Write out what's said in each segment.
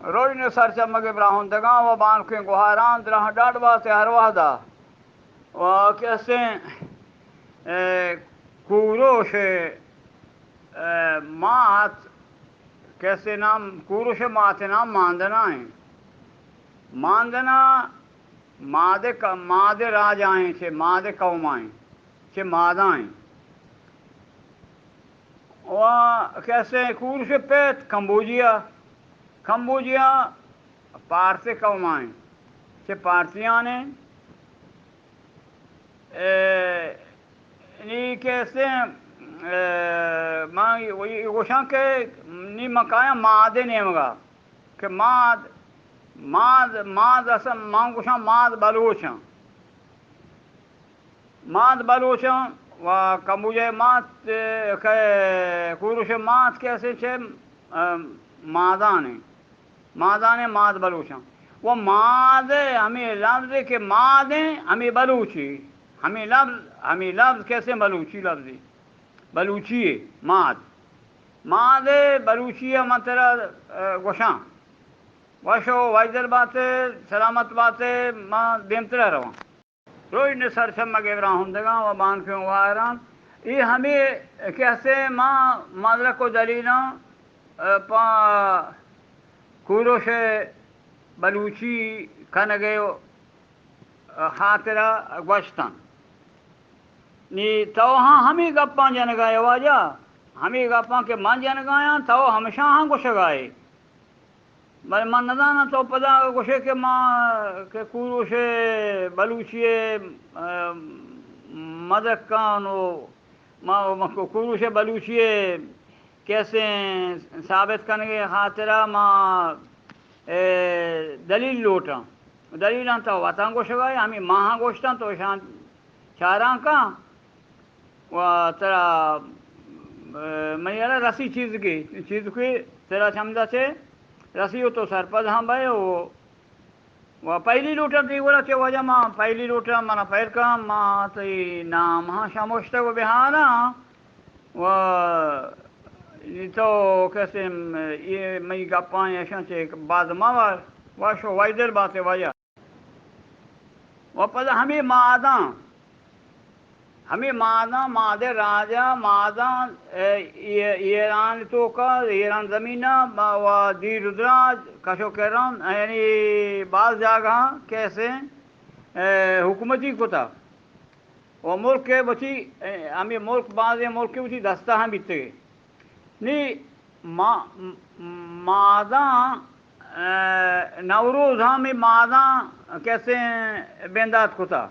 روژن سرچمگ براہندگاں و بانکیں گوہاراں دراہ ڈاڈ بات ہر وہدا و کسیں، اے، کوروش، اے، مات، کسے نام کوروش مات نام ماندنا ہیں۔ ماندنا ماد ک-، ماد راجائیں، چہ ماد قومائیں، چہ مادائیں۔ و کسے کوروش پیت کمبوجیا، کمبوجیا پارسی قومائیں، چہ پارسیانے۔ اے، نی کسے، اے، من گوشاں کہ نی من کایاں ماد نیمگا، کہ ماد، ماد، ماد اصل من گوشاں ماد بلوچاں۔ ماد بلوچاں و کمبوجہ مات، اے، کہ کوروش مات کسے چہ، اے، مادانے۔ مادانے ماد بلوچاں۔ و ماد ہمے لفظ کہ مادیں ہمے بلوچی۔ ہمے لفظ، ہمے لفظ کسے بلوچی لفظی۔ بلوچی ماد۔ ماد بلوچی من ترا، اے، گوشاں۔ وش و وشدل باتے، سلامت باتے، ما دیمترا رواں۔ روژن سرچمگ براہندگاں و بانکیں گوہاراں۔ اے ہمے کسے ما مدرک و دلیلاں، اے، پہ کوروش بلوچی کنگے و خاطرا گوشتن۔ نی تو ہاں ہمے گپاں جنگا ئے واجہ، ہمے گپاں کہ من جنگایاں تو ہمشاں ہاں گوشگا ئے۔ بلے من نزاناں تو پدا گوشے کہ ما کہ کوروش بلوچی، اے، مدرکان و ما، ما کوروش بلوچی کسے ثابت کنگے خاطرا ما، اے، دلیل لوٹاں۔ دلیلاں تو وتاں گوشگا ئے، ہمے ماہاں گوشتاں تو شان چاراں کن و ترا، اے، منی یارا رسی چیز کی، چیز کی ترا چمدا چے رسی و تو سرپد ہم بئے و، و پہلی لوٹاں تئی گورا چے واجہ ما پہلی لوٹاں منا پہل کن ما تئی نام ہاں شموشتگ و بہانا و تو کسے اے مئی گپاں اشاں چے باز ما وش و وشدل باتے واجہ۔ و پدا ہمے ماداں، ہمے ماداں، مادے راجا، ماداں، اے، اے، ایران توکا، ایران زمینا، ما-، و دیر و دراج، کش و کران، یعنی باز جاگہاں کسے، اے، حکومتی کتا۔ و ملک وتی، اے، ہمے ملک، بازیں ملک وتی دستا ہم بیتگے۔ نی ما-، ماداں، اے، نوروز ہمے ماداں کسے بندات کتا۔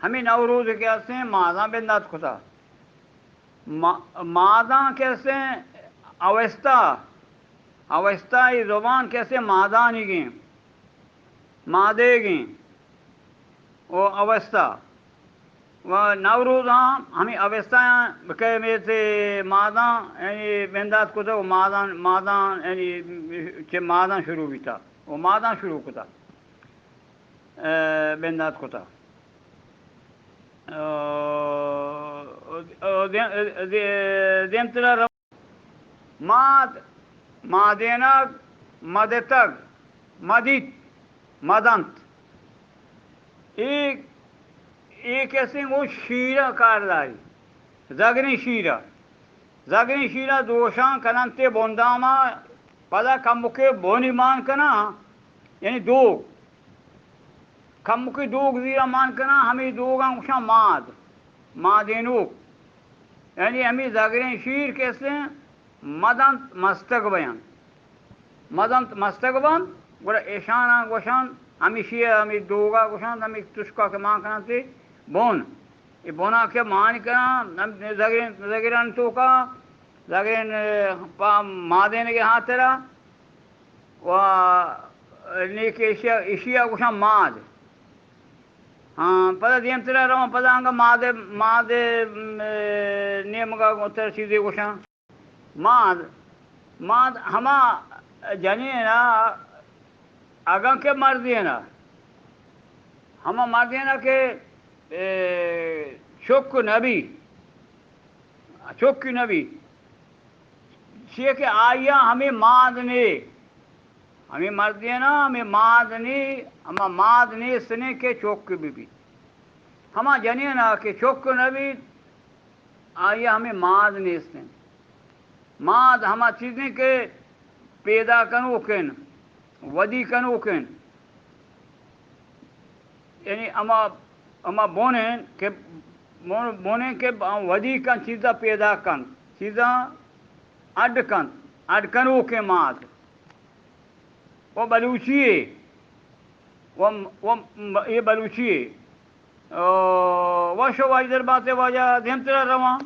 ہمے نوروز کہ ہستیں ماداں بندات کتا۔ ما-، ماداں کہ ہستیں اوستا، اوستا ای زبان کہ ہستیں مادانیگیں، مادیگیں و اوستا۔ و نوروز ہم ہمے اوستایاں بکئے میتے ماداں، یعنی بندات کتا و ماداں، ماداں، یعنی چہ ماداں شروع بیتا و ماداں شروع کتا۔ اے، بندات کتا۔ اے، اے، دیم-، دے-، دیمترا رو-، ماد، مادینگ، مدتگ، مدیت، مدنت۔ اے، اے کسیں گوں شیرا کار داری۔ زگریں شیرا۔ زگریں شیرا دوشاں کننتے بنداما، پدا کمکے بونی مان کناں، یعنی دوگ۔ کمکے دوگ زیرا مان کناں، ہمے دوگاں گوشاں ماد، مادینوک۔ یعنی ہمے زگریں شیر کسیں مدنت مستگ بینت۔ مدنت مستگ بنت، گڑا ایشاناں گوشنت، ہمیشی ء ہمے دوگا گوشنت، ہمے تشکا کہ مان کننت بون۔ اے بونا کہ مان کناں، ہم زگریں، زگران توکا، زگریں، اے، پا مادینگے ہاترا، و نیکہ ایشیا، ایشیا گوشاں ماد۔ ہاں، پدا دیمترا رواں، پدا انگا ماد، ماد، م، نیمگا گوں تر چیزے گوشاں۔ ماد، ماد ہما جنینا اگاں کہ مردینا، ہما مردینا کہ، اے، چک نبی، چک نبی، چیئے کہ آئیا ہمے ماد نے، ہمے مردین ءَ ہمے ماد نے، ہما ماد نیست نے کہ چک بہ بیت۔ ہما جنین ءَ کہ چک نہ بیت، آئی ءَ ہمے ماد نیست انت۔ ماد ہما چیزیں کہ پیدا کنوک انت، ودی کنوک انت۔ یعنی ہما، ہما بن انت کہ بن، بن انت کہ ودی کنت، چیزاں پیدا کنت، چیزاں اڈ کنت، اڈ کنوکیں ماد۔ و بلوچی ءَ، و، و اے بلوچی ءَ۔ او، وش و واجدر باتے واجہ دیمترا رواں۔